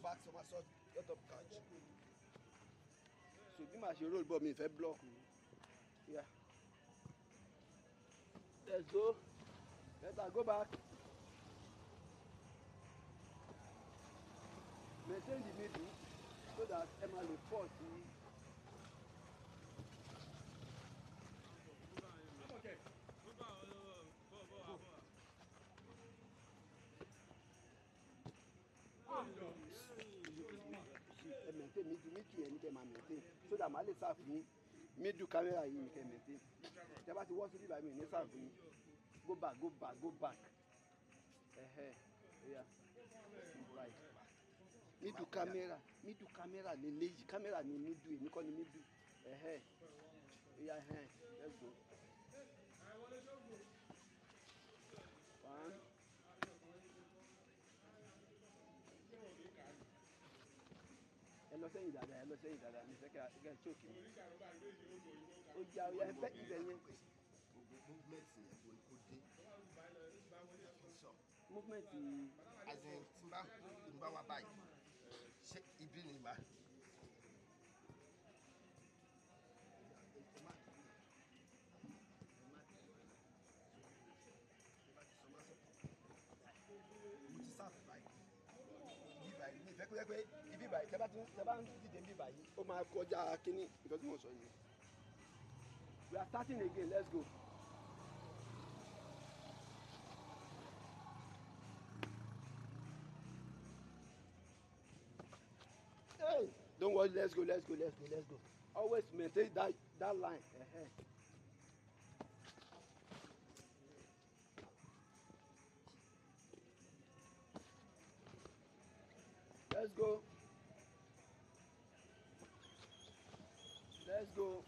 back somersault get up catch. So bí màá ṣe roll ball mi fẹ́ block mi. Yeah. Let's go. Better go back. Maintain the middle so that Emma will fall. Okay. Maintain middle yẹn ní kẹ́ máa maintain so that màá lè serve ní middle camera yìí ní kẹ́ maintain. Tẹ́ bá ti wọ́ sí bíbá mi ní serve ní go back go back go back. Yeah. Right. Middle camera leleyi camera ni middle èmi kọ́ ni middle. Yeah, let's go. One. Ẹ lọ sẹ́yìn dáadáa ní sẹ́kẹ̀ ẹ̀ choke mi. Ó jà ó yà ẹ fẹ́ ibẹ̀ yẹn. Movement yẹn kò dé. Movement as in tí n bá wá báyìí ṣé ibi ni màá. Mo ti sáàfù báyìí ibi báyìí ní ìfẹ́ kó yẹ pé ibi báyìí tẹ́ bá ń dìde ibi báyìí ó máa kọjá kínní nǹkan tí mo sọ yìí. We are starting again, let's go. Hey, don't worry, let's go. Always maintain that line. Let's go.